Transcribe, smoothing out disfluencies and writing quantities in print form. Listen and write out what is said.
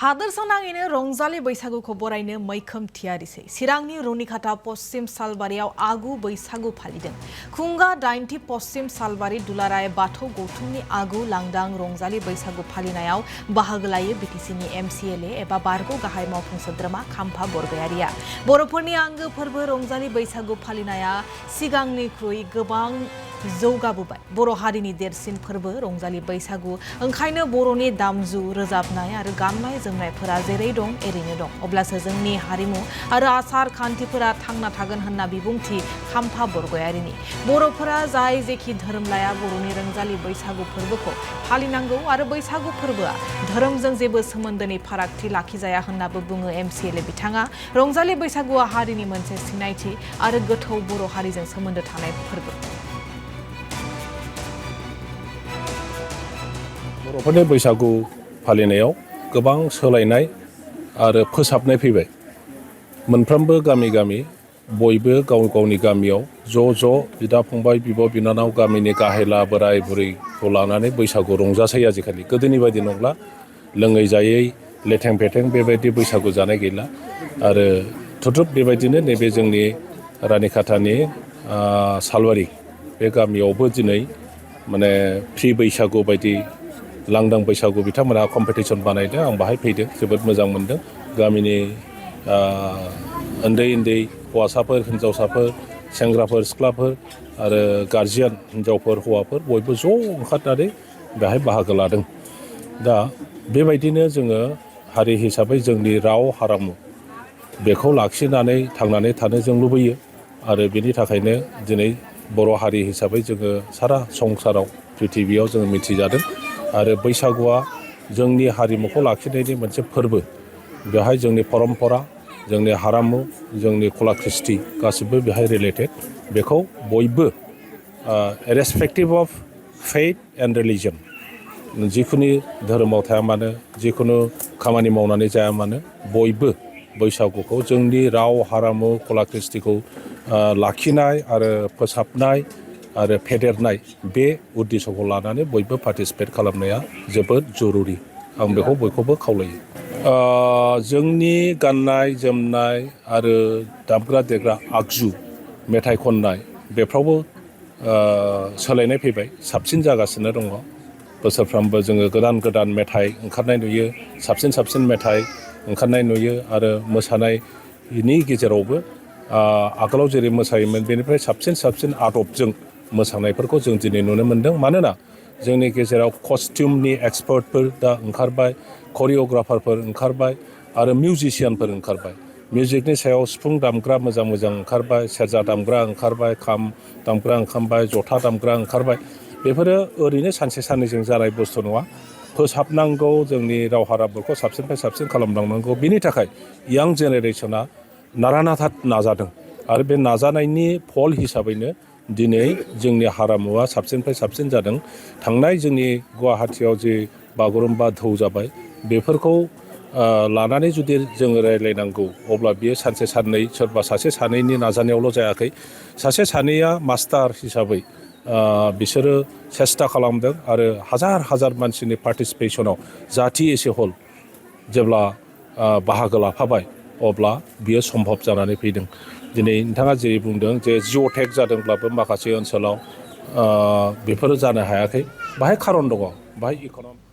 हादोरसानाङैनो रंजालि बैसागुखौ बरायनो मैखोम थियारिसै। चिरांनि रुनिखाता पश्चिम सालबारियाव आगु बैसागु फालिदों। खुंगा 80 पश्चिम सालबारि दुलाराय बाथौ गौथुमनि आगु लांदां रंजालि बैसागु फालिनायाव बाहागो लायो बिटिसिनि MCLA एबा बारग' गाहाय मावफुं सोद्रोमा खाम्फा बरगयारिया। बर'फोरनि आंगो फोरबो रंजालि बैसागु फालिनाया सिगांनिख्रुइ गोबां जौगाबोबाय। बर' हारिनि देरसिन फोरबो रंजालि बैसागु, ओंखायनो बर'नि दामजु रोजाबनाय आरो गाननाय जोमनायफोरा जेरै दं एरैनो दं। अब्लासो जोंनि हारिमु आरो आसार खान्थिफोरा थांना थागोन होनना बिबुंथि खाम्फा बरगयारिनि। बर'फोरा जाय जेखि धोरोम लाया बर'नि रंजालि बैसागु फोरबोखौ फालिनांगौ आरो बैसागु फोरबोआ धोरोमजों जेबो सोमोन्दोनि फारागथि लाखिजाया होननाबो बुङो MCLA बिथाङा। रंजालि बैसागुआ हारिनि मोनसे सिनायथि आरो गोथौ बर' हारिजों सोमोन्दो थानाय फोरबो। बर'फोरनि बैसागु फालिनायाव गोबां सोलायनाय आरो फोसाबनाय फैबाय। मोनफ्रोमबो गामि गामि बयबो गाव गावनि गामियाव ज' बिदा फंबाय बिब' बिनानाव गामिनि गाहेला बोराय बुरैखौ लानानै बैसागु रंजासै आजिखालि। गोदोनि बायदि नंला, लोङै जायै लेथें फेथें बेबायदि बैसागु जानाय गैला। आरो थुथुब बेबायदिनो नैबे जोंनि रानिखातानि सालबारि बे गामियावबो दिनै माने फ्रि बैसागु बायदि लांदां बैसागु बिथांमोना कम्पिटिसन बानायदों। आं बाहाय फैदों, जोबोद मोजां मोनदों। गामिनि उन्दै उन्दै हौवासाफोर हिन्जावसाफोर सेंग्राफोर सिख्लाफोर आरो गार्जियान हिन्जावफोर हौवाफोर बयबो ज' ओंखारनानै बेहाय बाहागो लादों। दा बेबायदिनो जोङो हारि हिसाबै जोंनि राव हारिमु बेखौ लाखिनानै थांनानै थानो जों लुबैयो। आरो बेनि थाखायनो दिनै बर' हारि हिसाबै जोङो सारा संसाराव प्रिथिबियाव जोङो मिथिजादों। आरो बैसागुआ जोंनि हारिमुखौ लाखिनायनि मोनसे फोरबो। बेवहाय जोंनि परम्परा, जोंनि हारिमु, जोंनि कला कृष्टि गासिबो बेहाय रिलेटेड। बेखौ बयबो रेसपेक्टिभ अफ फेथ एन्ड रिलिजन, जिखुनु धोरोमाव थाया मानो, जिखुनु खामानि मावनानै जाया मानो, बयबो बैसागुखौ जोंनि राव हारिमु कला कृष्टिखौ लाखिनाय आरो फोसाबनाय आरो फेदेरनाय बे उद्देश्यखौ लानानै बयबो पार्टिसिपेट खालामनाया जोबोद जरुरि। आं बेखौ बयखौबो खावलायो। जोंनि गाननाय जोमनाय आरो दामग्रा देग्रा आगजु मेथाइ खननाय बेफ्रावबो सोलायनाय फैबाय, साबसिन जागासिनो दङ। बोसोरफ्रोमबो जोङो गोदान गोदान मेथाइ ओंखारनाय नुयो, साबसिन मेथाइ ओंखारनाय नुयो। आरो मोसानायनि गेजेरावबो आगोलाव जेरै मोसायोमोन बेनिफ्राय साबसिन आदबजों मोसानायफोरखौ जों दिनै नुनो मोन्दों। मानोना जोंनि गेजेराव कस्टिउमनि एक्सपार्टफोर दा ओंखारबाय, करिय'ग्राफारफोर ओंखारबाय आरो मिउजिशियानफोर ओंखारबाय। मिउजिकनि सायाव सिफुं दामग्रा मोजां ओंखारबाय, सेरजा दामग्रा ओंखारबाय, खाम दामग्रा ओंखारबाय, जथा दामग्रा ओंखारबाय। बेफोरो ओरैनो सानसे साननैजों जानाय बुस्थु नङा। फोसाबनांगौ, जोंनि राव हारिमुखौ साबसिननिफ्राय साबसिन खालामलांनांगौ। बिनि थाखाय यां जेनेरेसना नारानाथा नाजादों। आरो बे नाजानायनि फल हिसाबैनो दिनै जोंनि हारिमुवा साबसिननिफ्राय साबसिन जादों। थांनाय जोंनि गुवाहाटियाव जे बागुरुम्बा धौ जाबाय, बेफोरखौ लानानै जुदि जोङो रायज्लायनांगौ अब्ला बियो सानसे साननै सोरबा सासे सानैनि नाजानायावल' जायाखै। सासे सानैया मास्टार हिसाबै बिसोरो सेस्था खालामदों। आरो हाजार मानसिनि पार्टिसिपेसनाव जाथि एसे हल जेब्ला बाहागो लाफाबाय अब्ला बियो सम्भब जानानै फैदों। दिनै नोंथाङा जेरै बुंदों जे जिअ'टेक जादोंब्लाबो माखासे ओनसोलाव बेफोरो जानो हायाखै। बाहाय खारन दङ, बाहाय इक'न'मिक